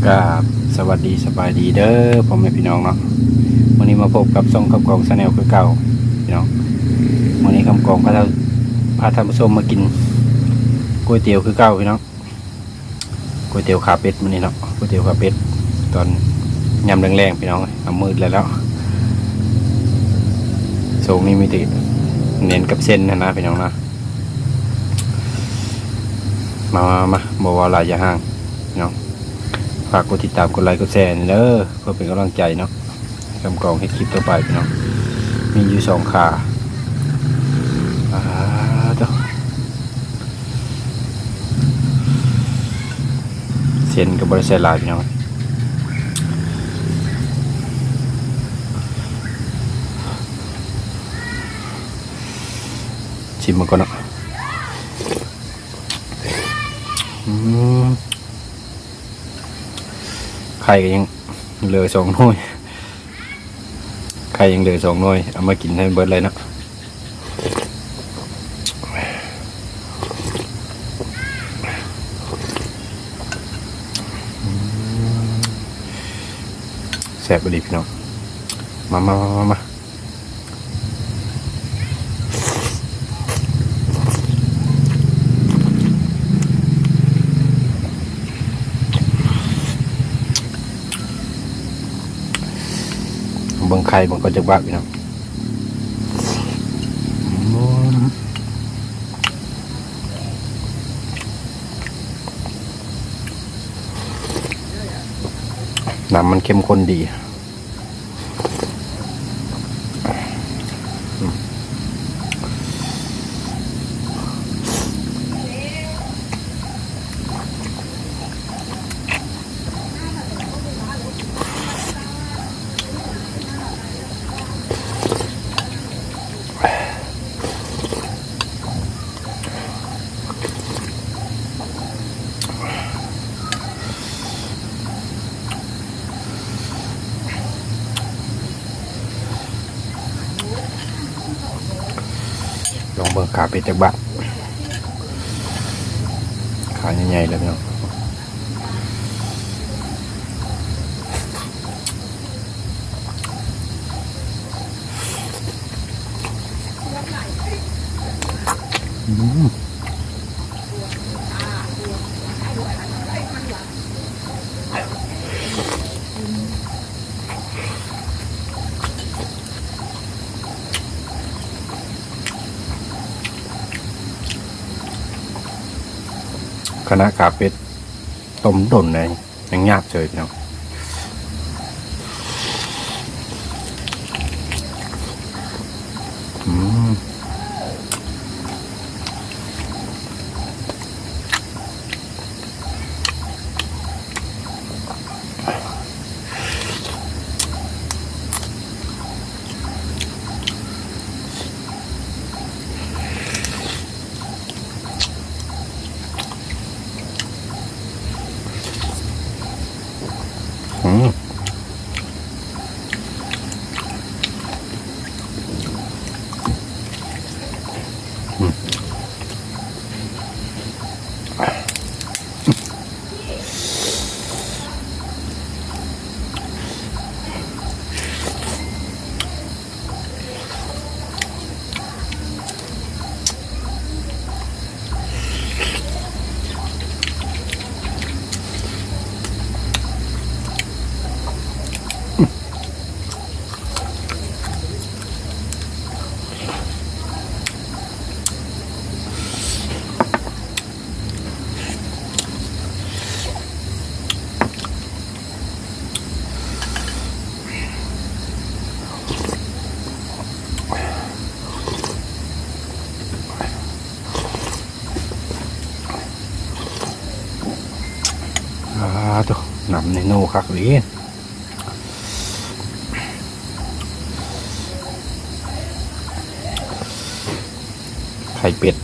ກາບສະຫວັດດີ ສະບາຍດີເດີພໍ່ແມ່ພີ່ນ້ອງເນາະ. ມື້ນີ້ມາພົບກັບຊ່ອງຄຳກອງ Channel ຄືເກົ່າພີ່ນ້ອງ. ມື້ນີ້ຄຳກອງພາ ພາທ່ານຜູ້ຊົມມາກິນກ໋ວຍຕຽວຄືເກົ່າພີ່ນ້ອງ. ກ໋ວຍຕຽວຂາເປັດມື້ນີ້ເນາະ, ກ໋ວຍຕຽວຂາເປັດຕອນຍາມແລງໆ ພີ່ນ້ອງເອີຍ. ເອົາ ມືດແລ້ວເນາະ, ຊ່ວງນີ້ມີແຕ່ເນັ້ນກັບເສັ້ນຫັ້ນນະພີ່ນ້ອງນະ. ມາ ມາ ມາ ບໍ່ເວົ້າຫຼາຍ ຢ່າຫ່າງພີ່ນ້ອງ, ຝາກກົດຕິດຕາມ ກົດໄລ ກົດແຊແດ່ເດີ ເພື່ອເປັນກຳລັງໃຈເນາະ ຄຳກອງເຮັດຄລິບຕໍ່ໄປພີ່ນ້ອງ. ມີຢູ່ສອງຂາ. ອາ ໂທ້ ເສັ້ນກໍບໍ່ໄດ້ໃສ່ຫຼາຍພີ່ນ້ອງ, ຊິມເບິ່ງກ່ອນເນາະ. ອືມ ໄຂ່ກໍຍັງເຫຼືອສອງໜ່ວຍ, ໄຂ່ຍັງເຫຼືອສອງໜ່ວຍ ເອົາມາກິນໃຫ້ເບິດເລີຍເນາະ. ອືມ ແຊບອີ່ຫຼີພີ່ນ້ອງ. ມາ ມາ ມາ ມາ. ເບິ່ງໄຂ່ເບິ່ງກ່ອນຈັກບາດພີ່ນ້ອງ. ອືມ ນ້ຳມັນເຂັ້ມຂຸ້ນດີ. ລອງເບິ່ງຂາເປັດຈັກບາດ, ຂາໃຫຍ່ໆ ເລີຍພີ່ນ້ອງ. ອືມ ຂະໜາດຂາເປັດຕົ້ມດົນໃດ ຍັງຫຍາບເສີຍພີ່ນ້ອງ. ອືມ ອືມ ອືມ ອາ ໂທ້ ນ້ຳນີ້ໂນຄັກອີ່ຫຼີ. ໄຂ່ເປັດ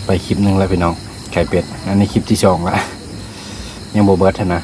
ໄປຄລິບໜຶ່ງແລ້ວພີ່ນ້ອງ ໄຂ່ເປັດ. ອັນນີ້ຄລິບທີສອງລະ ຍັງບໍ່ເບິດຫັ້ນນະ. ອ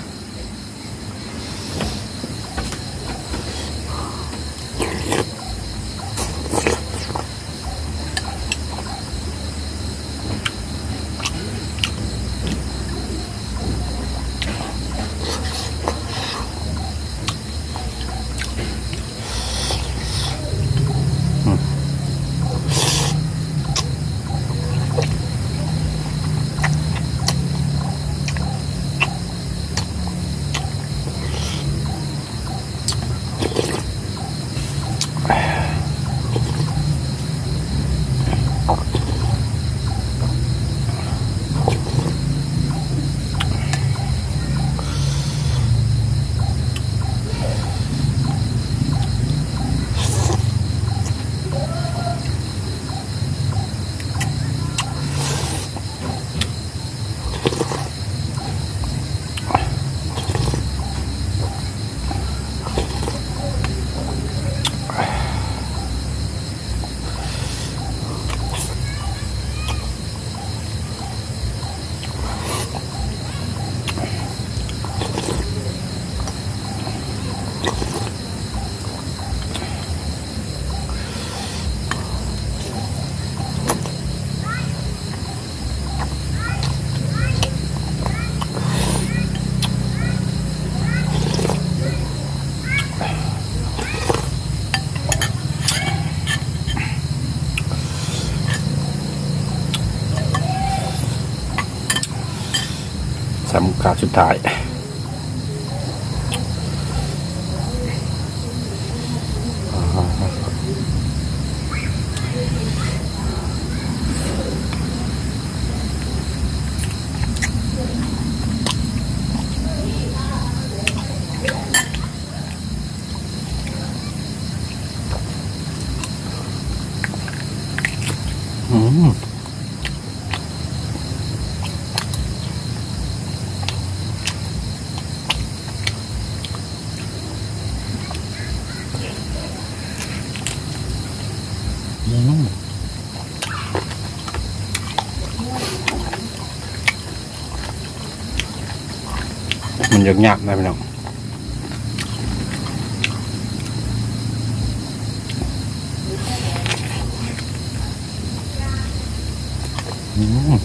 ການສຸດທ້າຍ. ອືມ ອືມ ມັນຍາກໆນະພີ່ນ້ອງ. ອືມ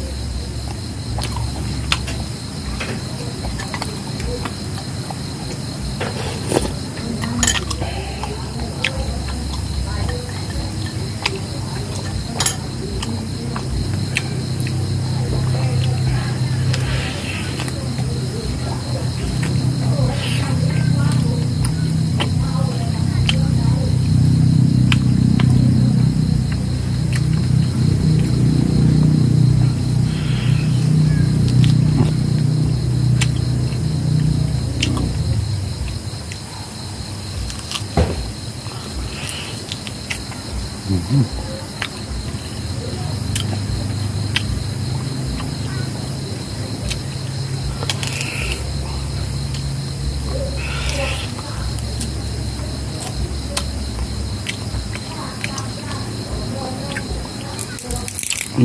ອືມ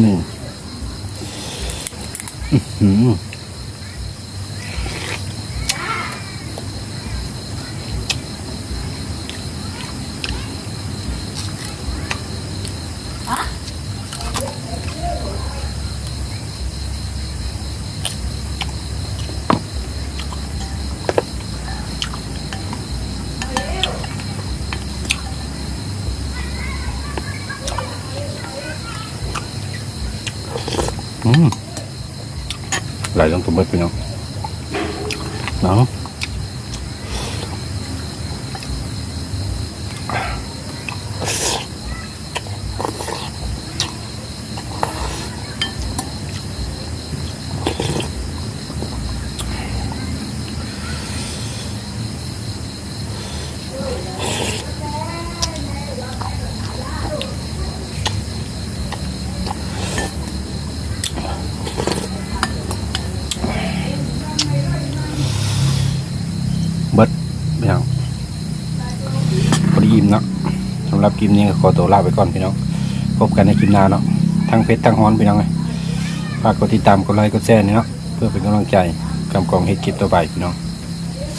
ນີ້ ອືມ. ອືມ ໄຫຼລົງໄປເບິດພີ່ນ້ອງເນາະ. ເບິດພີ່ນ້ອງ ພໍດີອີ່ມເນາະ. ສຳລັບຄລິບນີ້ກໍຂໍຕົວລາໄປກ່ອນພີ່ນ້ອງ ພົບກັນໃນຄລິບໜ້າເນາະ. ທັງເຜັດທັງຮ້ອນພີ່ນ້ອງເອີຍ ຝາກກົດຕິດຕາມ ກົດໄລ ກົດແຊແດ່ເນາະ ເພື່ອເປັນກຳລັງໃຈ ກັບກອງເຮັດຄລິບຕໍ່ໄປພີ່ນ້ອງ.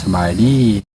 ສະບາຍດີ.